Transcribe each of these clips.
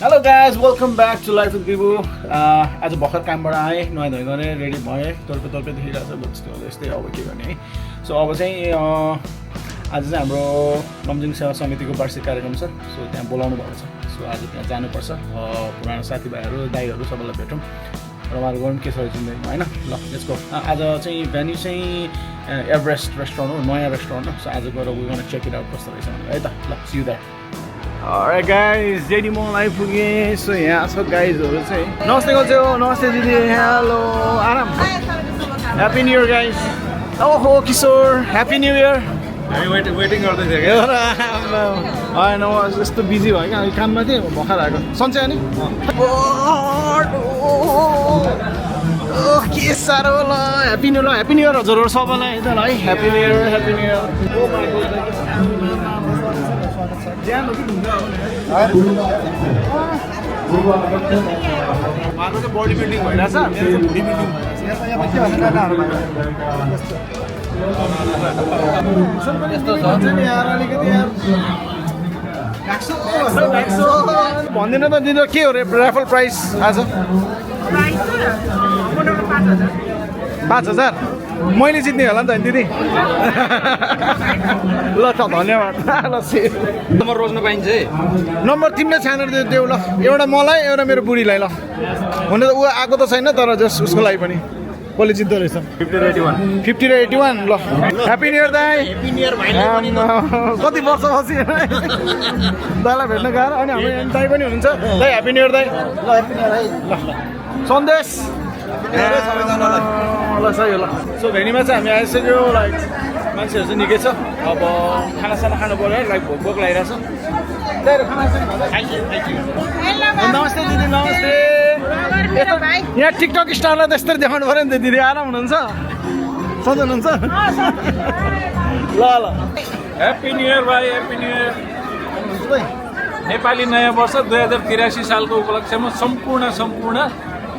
Hello guys welcome back to life with Bibu. आज भर्खर कामबाट आएँ, नुहाइ धुवाइ गरेँ, रेडी भएँ, तर्पे देखिरहेको छ बट यस्तै अब के गर्ने है। सो अब चाहिँ आज चाहिँ हाम्रो लमजुङ सेवा समितिको वार्षिक कार्यक्रम छ। सो त्यहाँ बोलाउनु भएको छ। सो आज त्यहाँ जानुपर्छ। पुरानो साथीभाइहरू दाइहरू सबैलाई भेटौँ, रमाइलो गरौँ के छ जिन्दगीमा होइन। ल लेट्स गो। आज चाहिँ भेन्यू चाहिँ एभरेस्ट रेस्टुरेन्ट हो, नयाँ रेस्टुरेन्ट हो। सो आज गएर we want check it out कस्तो रहेछ है त। ल see you there. Alright guys, JD mall आइपुगेँ। सो यहाँ छ गाइजहरू चाहिँ। नमस्ते गर्छु, नमस्ते दिदी, हेलो, आराम, ह्याप्पी न्यु इयर गाइज। ओहो किशोर, ह्याप्पी न्यु इयर। वेटिङ गर्दै थियो क्या होइन यस्तो बिजी भयो क्या, काममा थिएँ, भर्खर आएको। सन्चै अनि के साह्रो। ल ह्याप्पी न्यु इयर हजुरहरू सबैलाई है happy new year, happy new year. उहाँको चाहिँ बडी बिल्डिङ भइरहेछ, मेरो चाहिँ भुडी बिल्डिङ भन्दिनँ त दिदी के हो रे राफल प्राइस आज? 5,000 मैले जित्ने होला नि त दिदी। ल त धन्यवाद। ल नम्बर रोज्नु पाइन्छ है। नम्बर तिमीले छानेर देऊ ल, एउटा मलाई एउटा मेरो बुढीलाई। ल हुन त ऊ आएको त छैन तर जस उसको लागि पनि कसले जित्दो रहेछ। 50 र 81। ल ह्याप्पी न्यु इयर दाइ। कति वर्ष पछि दाइलाई भेट्न गएर। अनि हाम्रो दाइ पनि हुनुहुन्छ दाइ, ह्याप्पी न्यु इयर दाइ। ल ह्याप्पी न्यु इयर है। ल सन्देश ल सही हो। ल सो भेनीमा चाहिँ हामी आइसक्यो। लाइक मान्छेहरू चाहिँ निकै छ। अब खानासाना खानु पऱ्यो है, लाइक भोक लागिरहेछ। नमस्ते दिदी, नमस्ते। यहाँ टिकटक स्टारलाई त यस्तरी देखाउनु पऱ्यो नि त दिदी। आराम हुनुहुन्छ, सधैँ हुनुहुन्छ? ल ल ह्याप्पी न्यु इयर भाइ, ह्याप्पी न्यु इयर। नेपाली नयाँ वर्ष 2083 सालको उपलक्ष्यमा सम्पूर्ण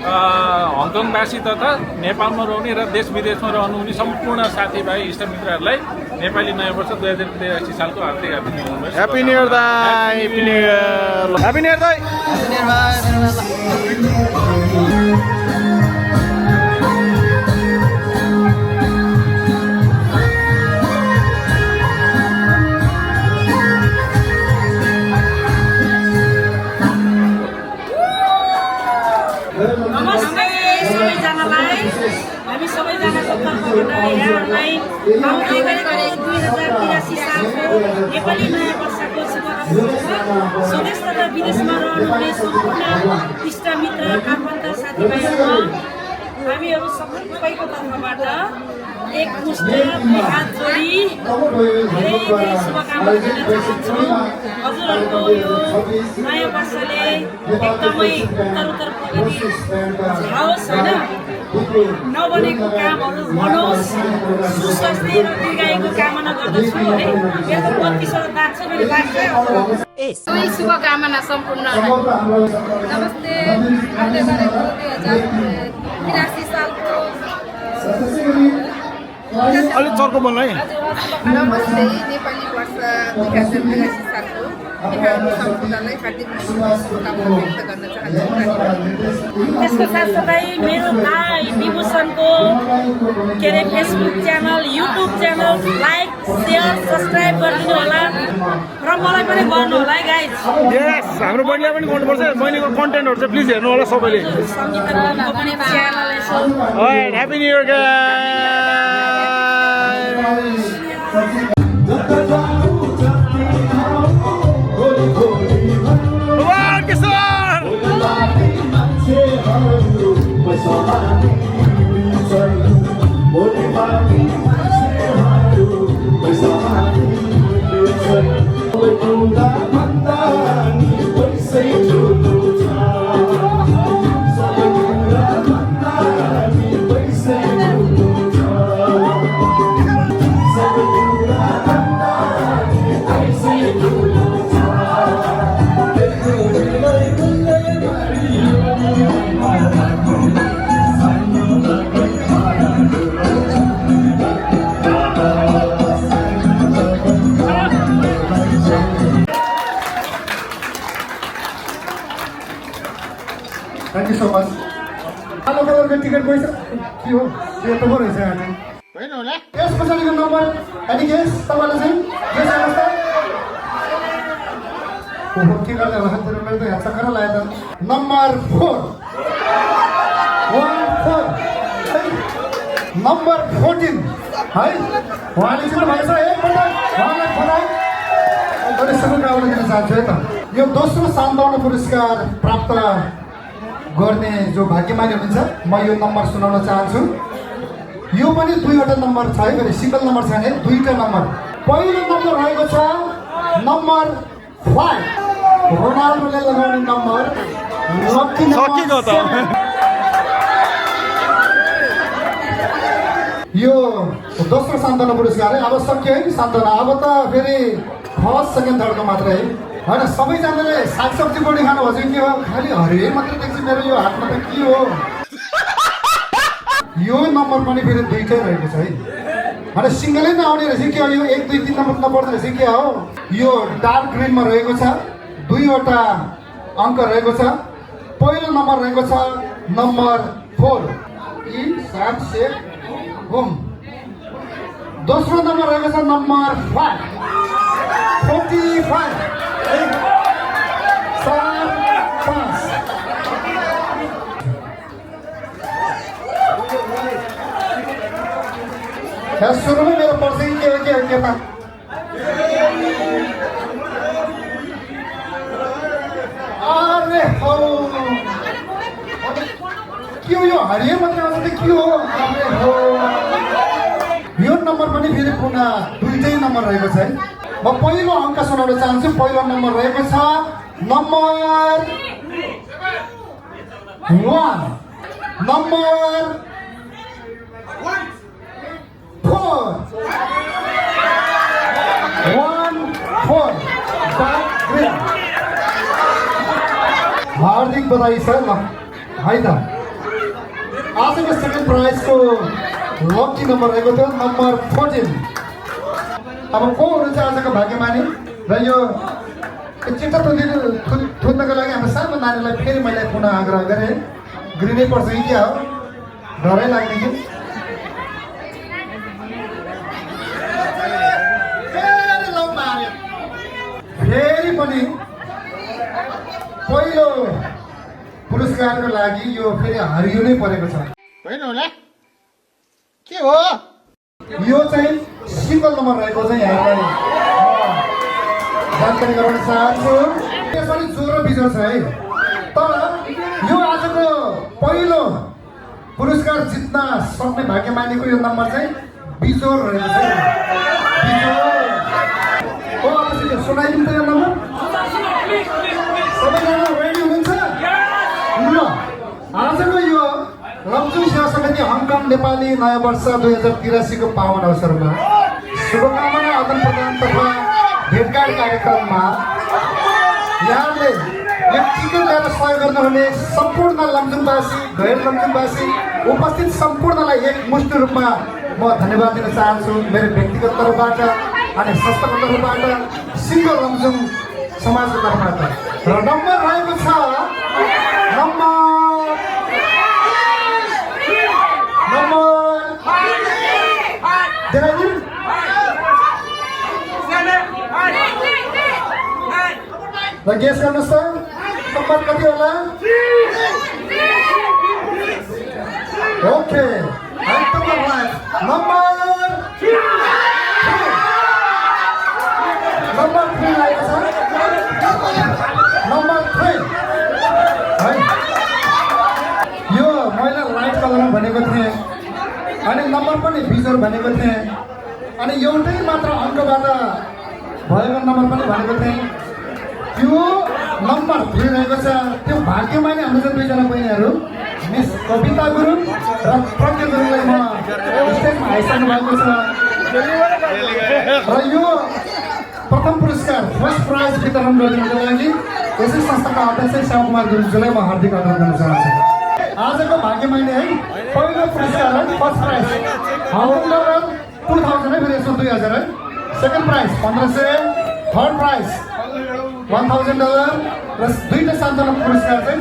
हङकङवासी तथा नेपालमा रहने र देश विदेशमा रहनुहुने सम्पूर्ण साथीभाइ इष्टमित्रहरूलाई नेपाली नयाँ वर्ष 2083 सालको हार्दिक happy new year. Happy new year दाइ, happy new year, happy new year दाइ। हामी सबैजनाको तर्फबाट यहाँहरूलाई आउँदै गरेको 2083 सालको नेपाली नयाँ वर्षको शुभकामना। स्वदेश तथा विदेशमा रहनुहुने सम्पूर्ण इष्टमित्र आफन्त साथीभाइहरू हामीहरू सबैको तर्फबाट एक मुष्ट हात जोडी धेरै धेरै शुभकामना दिन चाहन्छु। हजुरहरूको यो नयाँ वर्षले एकदमै उत्तर प्रगति होस् होइन, नबनेको कामहरू बनोस्, सुस्वास्थ्य र दीर्घायुको कामना गर्दछु है। मेरो त 32 दाँत छ, मेरो दाँत सबै शुभकामना सम्पूर्णलाई। नमस्ते। आउँदै गरेको 2083 सालको अलिक चर्को बोल्नु है। नमस्ते। नेपाली वर्ष 2083 सालको नेपाली सम्पूर्णलाई हार्दिक शुभकामना व्यक्त गर्न चाहन्छु। त्यसको साथसाथै मेरो दाइ विभूषणको के अरे Facebook channel, YouTube channel like, share, subscribe गरिदिनु होला र मलाई पनि गर्नु होला है गाइज। यस, हाम्रो बहिनीलाई पनि गर्नुपर्छ। बहिनीको कन्टेन्टहरू चाहिँ प्लिज हेर्नु होला सबैले। सङ्गीता राईको पनि च्यानल यसो। Alright, happy new year guys. Come on, Kisan! Thank you so much कालो कलरको टिकट गइस के हो यो त रहेछ यहाँ होइन होला यस पछाडिको नम्बर एनी गेस तपाईँलाई चाहिँ गेस गर्नुहोस् त ओहो के गर्दै होला मेरो त यहाँ चक्कर लाग्यो त नम्बर 4 नम्बर 14 है उहाँले चाहिँ भएछ एकपल्ट उहाँलाई बधाई अनि शुभकामना दिन चाहन्छु है त यो दोस्रो सान्त्वना पुरस्कार प्राप्त गर्ने जो भाग्यमानी हुनुहुन्छ म यो नम्बर सुनाउन चाहन्छु यो पनि दुईवटा नम्बर छ है फेरि सिंगल नम्बर छैन है दुईटा नम्बर पहिलो नम्बर रहेको छ नम्बर 5 रोनाल्डोले लगाउने नम्बर लकी नम्बर यो दोस्रो सान्त्वना पुरस्कार है अब सक्यो है सान्त्वना अब त फेरि फर्स्ट सेकेन्ड थर्डको मात्रै है होइन सबैजनाले सागसब्जी बढी खानु भन्छ के हो खालि हरियो मात्रै देख्छु मेरो यो हातमा त के हो यो नम्बर पनि फेरि दुईटै रहेको छ है होइन सिङ्गलै नआउने रहेछ के हो यो 1 2 3 नम्बर नपर्दो रहेछ के हो यो डार्क ग्रिनमा रहेको छ दुईवटा अङ्क रहेको छ पहिलो नम्बर रहेको छ नम्बर 4 ई सात से होम दोस्रो नम्बर रहेको छ नम्बर 5 45 सुरुमै मेरो पर्छ के त अरे हो के हो यो हरियो मात्रै आउँछ त के हो अरे हो यो नम्बर पनि फेरि पुनः दुईटै नम्बर रहेको छ है म पहिलो अङ्क सुनाउन चाहन्छु पहिलो नम्बर रहेको छ नम्बर 1 नम्बर 4 हार्दिक बधाई छ ल है त आजको सेकेन्ड प्राइजको लकी नम्बर रहेको थियो नम्बर 14 अब को हुनुहुन्छ आजको भाग्यमानी र यो चिट्टा थुन्नको लागि हाम्रो सानो नानीलाई फेरि मैले पुनः आग्रह गरेँ ग्रिनै पर्छ कि क्या हो डरै लाग्ने कि फेरि पनि पहिलो पुरस्कारको लागि यो फेरि हरियो नै परेको छ होइन होला के हो यो चाहिँ सिंगल नम्बर रहेको चाहिँ यहाँलाई जानकारी गराउन चाहन्छु यसरी जोरो बिजोर छ है तर यो आजको पहिलो पुरस्कार जित्न सक्ने भाग्यमानीको यो नम्बर चाहिँ बिजोर रहेको छ बिजोर सुनाइदिउँ त यो नम्बर सबैजना रेडी हुनुहुन्छ ल आजको यो लमजुङ सेवा समिति हङकङ नेपाली नयाँ वर्ष 2083 को पावन अवसरमा शुभकामना आदान प्रदान तथा भेटघाट कार्यक्रममा यहाँले यो टिकट ल्याएर सहयोग गर्नुहुने सम्पूर्ण लमजुङवासी गैर लमजुङवासी उपस्थित सम्पूर्णलाई एक मुष्ट रूपमा म धन्यवाद दिन चाहन्छु मेरो व्यक्तिगत तर्फबाट अनि संस्थाको तर्फबाट सिङ्गो लमजुङ समाजको तर्फबाट र नम्बर रहेको छ नम्बर 5 र गेस गर्नुहोस् त नम्बर कति होला ओके नम्बर 3 आएको छ नम्बर 3 है यो मैले लाइट कलरमा भनेको थिएँ अनि नम्बर पनि बिजोर भनेको थिएँ अनि एउटै मात्र अङ्कबाट भएको नम्बर पनि भनेको थिएँ त्यो नम्बर 3 रहेको छ त्यो भाग्यमानी हाम्रो चाहिँ दुईजना बहिनीहरू मिस कविता गुरुङ र प्रज्ञा गुरुङलाई म स्टेजमा आइसक्नु भएको छ र यो प्रथम पुरस्कार फर्स्ट प्राइज वितरण गरिदिनको लागि यसै संस्थाका अध्यक्ष श्यामकुमार गुरुङज्यूलाई म हार्दिक अनुरोध गर्न चाहन्छु आजको भाग्यमानी है पहिलो पुरस्कार है फर्स्ट प्राइज हङकङ डलर 2000 है फेरि यसो 2000 है सेकेन्ड प्राइज 1500 थर्ड प्राइज $1000 र दुईटा सान्त्वना पुरस्कार चाहिँ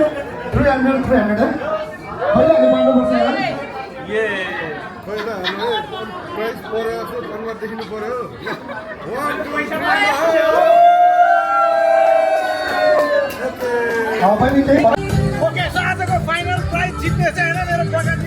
300 300 है भइहाल्यो बाँड्नुपर्छ यार ये खोइ त प्राइस पर्यो जस्तो अनुहार देखिनु पर्यो पनि केही ओके सो आजको फाइनल प्राइज जित्ने चाहिँ होइन मेरो प्रकाश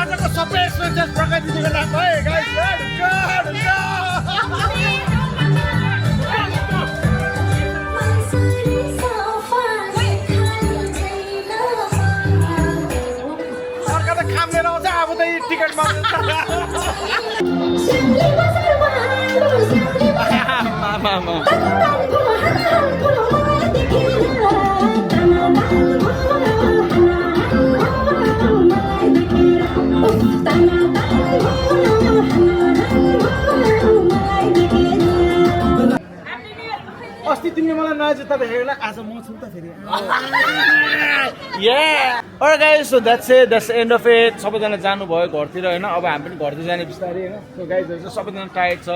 आजको सबै एक्सपेन्सेस प्रकाश दिदीको नाम है गाइस अर्का त खाम लिएर आउँछ अब त टिकट अस्ति तिमीले मलाई नयाँ जुत्ता देखेको आज म छु त फेरि Alright guys, so that's it. That's the end of it. सबैजना जानुभयो घरतिर होइन अब हामी पनि घरतिर जाने बिस्तारै होइन सो गाइजहरू चाहिँ सबैजना टायर्ड छ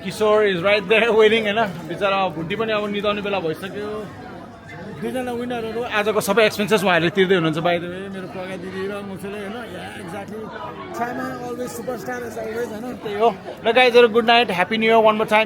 किशोर इज राइट देयर वेटिङ होइन बिचरा भुटी पनि अब निदाउने बेला भइसक्यो दुईजना विनरहरू आजको सबै एक्सपेन्सेस उहाँहरूले तिर्दै हुनुहुन्छ बाइ द वे मेरो प्रज्ञा दिदी र मुसुले होइन एक्ज्याक्टली छामा अलवेज सुपरस्टार एज अलवेज होइन त्यही हो र गाइजहरू good night happy new year one more time